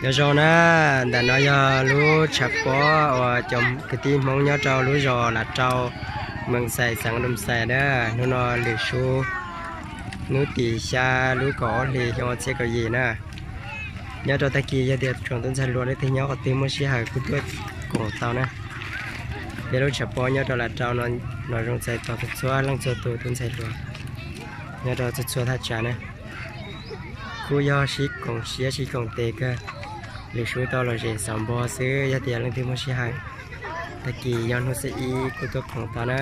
Nyob zoo na, ntawm no yog lub tshav pob uas cov kwv tij Hmoob nyob rau lub zos Lav Rau, Mees Xais, xeev Loos Xais na. Hnub no lwm sub hnub tim xya lub kaum ob hlis xyoo ob txhiab kaum yim na. Nyob rau tag kis yog tias tsoom tub ntxhais hluas leej twg nyob qhov twg muaj sij hawm kuj tuaj koom tau na. Peb lub tshav pob nyob rau Lav Rau no, los zoo txais tos txhua txhua leej txhua tus tub ntxhais hluas nyob rau txhua txhua thaj tsam na. Kuj yog sib koom siab sib koom tes kawg, lwm sub tau los zem xaus npo xwb. Yog tias leej twg muaj sij hawm, tag kis yog hnub xiab ib kuj tuaj koom tau na.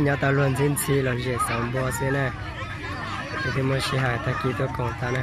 Nyob tau luag ntxhi ntxhi los zem xaus npo xwb na. Leej twg muaj sij hawm tag kis tuaj koom tau na.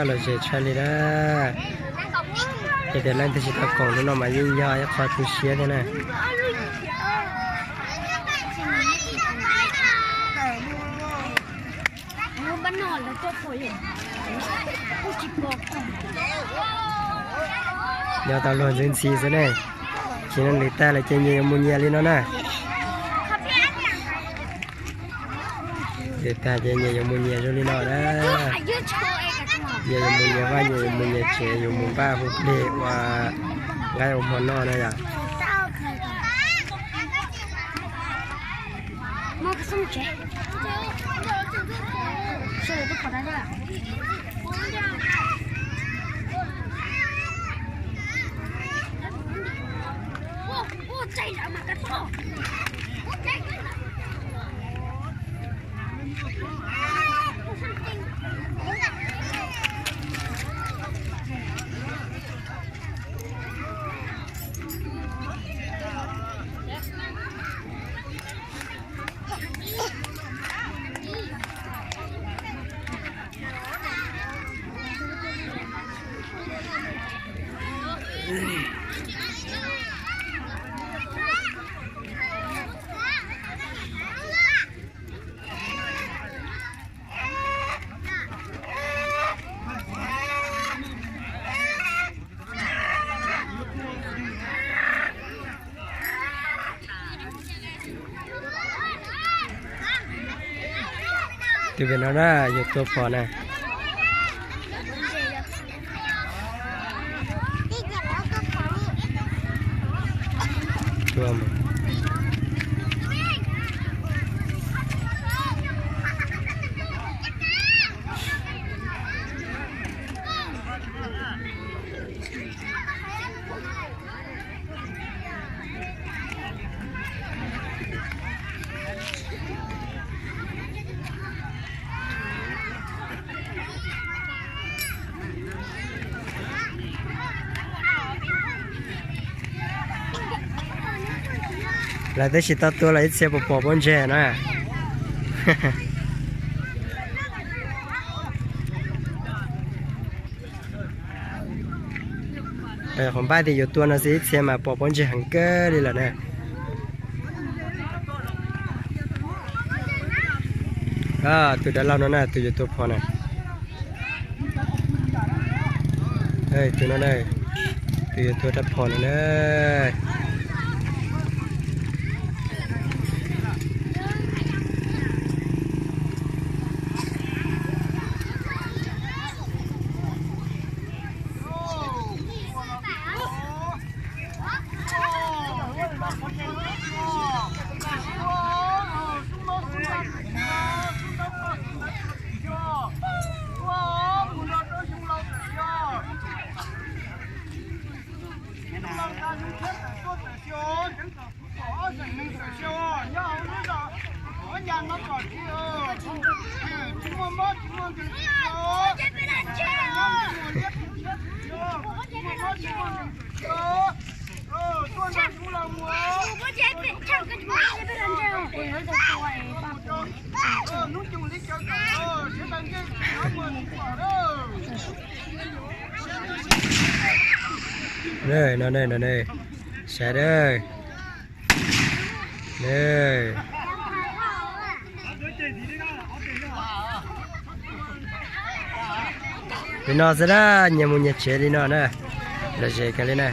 Lom zem tshaj li na. Yog tias leej twg tsis tau koom hnub no mas yeej yog ib qho tu siab thiab na. Nyob tau luag ntxhi ntxhi xwb ne. Tsis neej lwm tag lawm ces nyias yuav mus nyias li no na. Lwm tag ces nyias yuav mus nyias zoo li no na. Nyias yuav mus nyias vaj, nyias yuav mus nyias tsev, yuav mus npaj hu plig ua nqaij ua hmo noj na yom. Tus pem no na, yus tua phom na. Lawv twb tsis tau tua los ib txhia puas pom pob ntseg na. Qhov npab tias yuav tua no xwb ib txhia mas pom pob ntseg heev kawg li lawm na. Tus dab laug no na, tus yuav tua phom na. Tus no, tus yuav tua rab phom no na. No, no, no, no. Saib dawb. Li no xwb na, nyias mus nyias tsev li no na. Lom zem kawg li na.